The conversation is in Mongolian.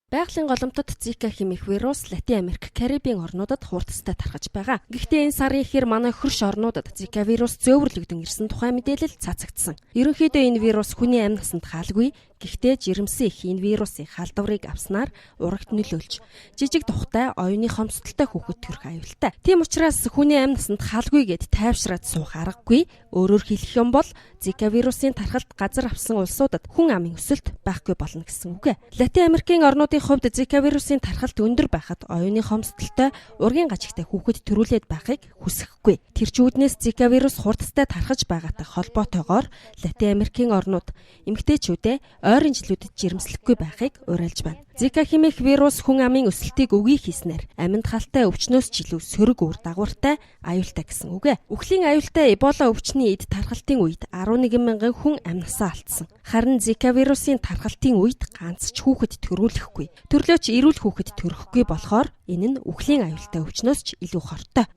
Байгалийн голомтод Зика хэмээх вирус Латин Америк, Карибын орнуудад хурдтай тархаж байгаа. Гэхдээ энэ сарын эхээр манай хөрш орнуудад Зика вирус зөөвөрлөгдөн ирсэн тухай мэдээлэл цацагдсан. Ерөнхийдөө энэ вирус хүний амь насанд хаалгүй. Гэхдээ жирэмсэн эх энэ вирусын халдварыг авснаар урагт нөлөөлж, жижиг тухтай оюуны хомсдолтой хүүхэд төрөх аюултай. Тийм учраас хүний амь насанд хаалгүй гээд тайвшраад суух аргагүй. Өөрөөр хэлэх юм бол Зика вирусын тархалт газар авсан улсуудад хүн амын өсөлт байхгүй болно гэсэн үг. Латин Америкийн орнуудын хувьд Зика вирусын тархалт өндөр байхад оюуны хомсдолтой, ургийн гажигтай хүүхэд төрүүлээд байхыг хүсэхгүй. Тэр ч үүднээс Зика вирус хурдтай тархаж байгаатай холбоотойгоор Латин Америкийн орнууд эмэгтэйчүүдээ ойрын жилүүдэд жирэмслэхгүй байхыг уриалж байна. Зика хэмээх вирус хүн амын өсөлтийг өвгий хийснээр амьд халтай өвчнөөс ч илүү сөрөг үр дагавартай, аюултай гэсэн үг. Үхлийн аюултай Эбола өвчний эд тархалтын үед 11 мянган хүн амь насаа алдсан. Харин Зика вирусын тархалтын үед ганц ч хүүхэд төрүүлэхгүй. Төрлөө ч эрүүл хүүхэд төрөхгүй болохоор энэ нь үхлийн аюултай өвчнөөс ч илүү хортой.